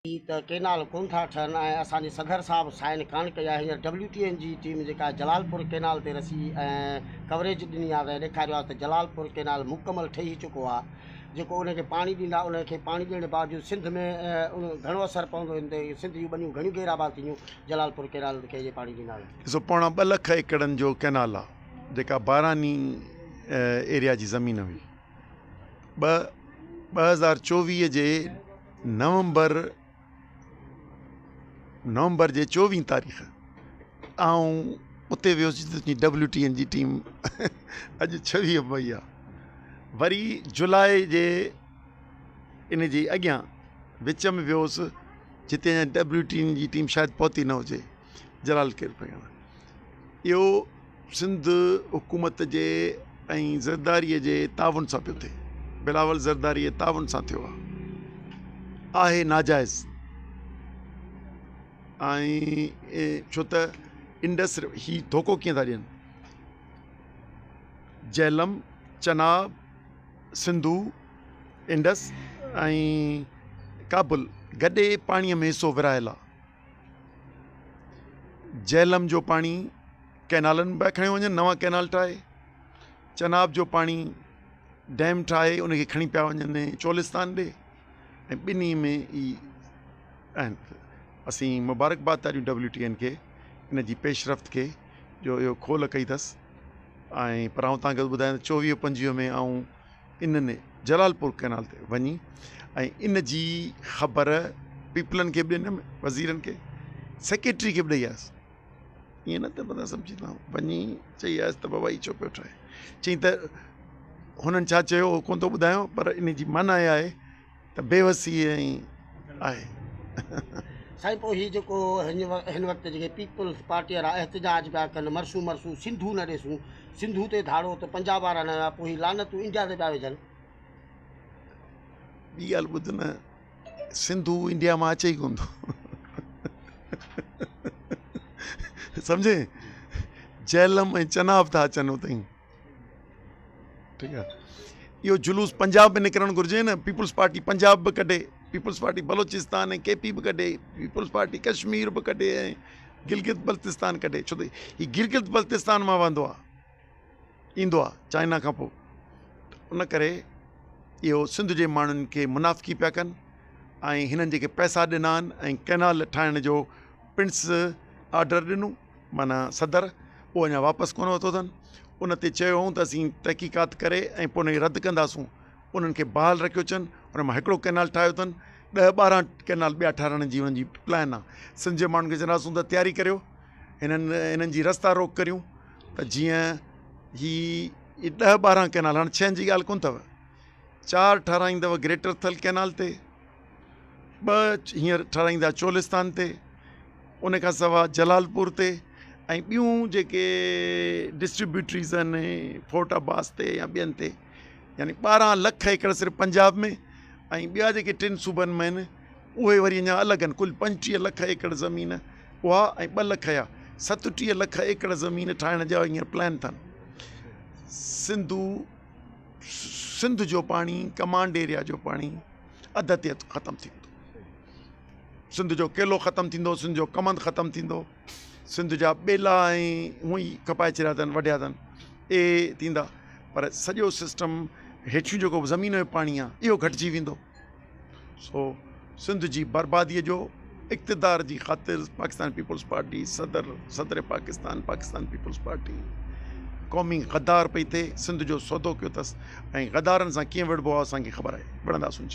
ته ڪينال ڪونه ٿا ٺهن ۽ اسان جي صدر صاحب سائن ڪانه ڪئي آهي هينئر ڊبليو ٽي اين جي ٽيم جيڪا جلال پور ڪينال تي رسي ۽ ڪوريج ڏني آهي ته ڏيکاريو آهي ته جلال پور ڪينال مڪمل ٺهي چڪو آهي جيڪو ان کي پاڻي ڏيندا ان کي پاڻي ڏيڻ باوجود سنڌ ۾ گهڻو اثر پوندو ان تي سنڌ جون ٻنيون گهڻيون غير آباد ٿينديون جلال پور ڪينال کي جي پاڻي ڏيندا ته. ڏسو پوڻا ٻه لک ايڪڙن جو ڪينال آهي جيڪا باراني ايريا جي زمين هئي ٻه 2024 جي نومبر نومبر جي چوويهه تاريخ آئون اتي ويس جتي ڊبليو ٽي اين جي ٽيم اڄ ڇويهه مئي آ وري جولاء جي ان جي اڳيان وچ ۾ ويوس جتي اڃا ڊبليو ٽي اين جي ٽيم شايد پهتي نه هجي جلال ڪير پيا اهو سنڌ حڪومت جي ۽ زرداري جي تعاون سان پيو ٿئي بلاول زرداري جي تعاون سان ٿيو آهي آهي ناجائز ۽ ڇو ته انڊس هي ڌوڪو ڪيئن ٿا ڏين جهلم چناب سنڌو انڊس ۽ ڪابل گڏي پاڻيء ۾ حصو ورهايل آهي جهلم جو پاڻي ڪئنالن ۾ پيا کڻيو وڃن نوان ڪئنال ٺاهي چناب جو پاڻي ڊيم ٺاهي ان کي کڻي پيا وڃن چولستان ڏي ۽ ٻنهي ۾ ئي آهن اسين مبارڪباد ٿا ڏيون ڊبليو ٽي اين کي ان جي پيش رفت کي جو اهو کول ڪئي اٿس ۽ پر آئون تهانکي ٻڌايان چوويهه پنجويهه ۾ آئون انهن جلال پور ڪئنال تي وڃي ۽ ان جي خبر پيپلن کي به ڏنم وزيرن کي سيڪريٽري کي به ڏئي آيس ائين نه ته متان سمجهي تان وڃي چئي آيس ته بابا هي ڇو پيو ٺاهي چئي ته هنن ڇا چيو هو ڪونه ٿو ٻڌايان پر ان جي معنيٰ اها آهي ته بيوسي ۽ آهي. سائين پوء هي جيڪو هن وقت جيڪي پيپلز پارٽي وارا احتجاج پيا ڪن مرسون مرسون سنڌو نه ڏيسون سنڌو تي ڌاڙو ته پنجاب وارا نه پوء هي لعنتون انڊيا تي پيا وجهن. ٻي ڳالهه ٻڌ نه سنڌو انڊيا مان اچي ئي ڪونه ٿو سمجهي جهلم ۽ چناب ٿا اچن اتي ٺيڪ آ اهو جلوس پنجاب ۾ نڪرڻ گهرجي نه پيپلز پارٽي پنجاب به ڪڍي پيپلز پارٽي بلوچستان ۽ ڪي پي به ڪڍي پيپلز پارٽي ڪشمير به ڪڍي ۽ گلگت بلتستان ڪڍي ڇو ته هي گلگت بلتستان مان وهندو آ ايندو آ چائنا کان پوء ان ڪري اهو سنڌ جي ماڻهن کي منافقي پيا ڪن ۽ هنن جيڪي پئسا ڏنا آهن ۽ ڪئنال ٺاهڻ جو پڻس آرڊر ڏنو معنيٰ صدر اهو اڃا واپس ڪونه ورتو اٿن ان تي چيو هئون ته اسين تحقيقات ڪري ۽ پوء ان کي رد ڪنداسون انهن کي بحال رکيو اچن ان مان هڪڙو ڪئنال ٺاهيو اٿن ڏهه ٻارهن ڪئنال ٻيا ٺاهرائڻ جي انهن جي پلان آهي سنڌ جي ماڻهن کي چونداسون ته تياري ڪريو هنن هنن جي رستا روڪ ڪريون ته جيئن هي ڏهه ٻارهن ڪئنال هاڻي ڇهن جي ڳالهه ڪونه اٿو چار ٺاهرائيندو گريٽر ٿل ڪئنال تي ٻه هينئر ٺهرائيندا چولستان تي ان کان سواء جلالپور تي ۽ ٻيون جيڪي ڊسٽريبيوٽريز آهن فورٽ عباس تي يا ٻين تي يعني ٻارهن لک ايڪڙ صرف پنجاب ۾ ۽ ٻيا جيڪي ٽن صوبن ۾ آهن اهي وري اڃا الڳ آهن ڪل پنجٽيهه لک ايڪڙ زمين اها ۽ ٻه لک يا ستٽيهه لک ايڪڙ زمين ٺاهڻ جا هينئر پلان اٿن سنڌو سنڌ جو پاڻي ڪمانڊ ايريا جو پاڻي اڌ تي اڌ ختم ٿي ويندو سنڌ جو ڪيلو ختم ٿيندو سنڌ جو ڪمند ختم ٿيندو سنڌ جا ٻيلا ۽ هونئن ئي کپائي ڇڏيا اٿن وڍيا اٿن اهي ٿيندا پر سڄو سسٽم هيٺيون جيڪو زمين جو پاڻي آهي اهو گهٽجي ويندو سو سنڌ جي برباديء جو اقتدار جي خاطر پاڪستان پيپلز پارٽي صدر صدر پاڪستان پاڪستان پيپلز پارٽي قومي غدار پئي ٿئي سنڌ جو سودو ڪيو اٿس ۽ غدارن سان ڪيئن وڙهبو آهي اسان کي خبر آهي وڙهنداسون.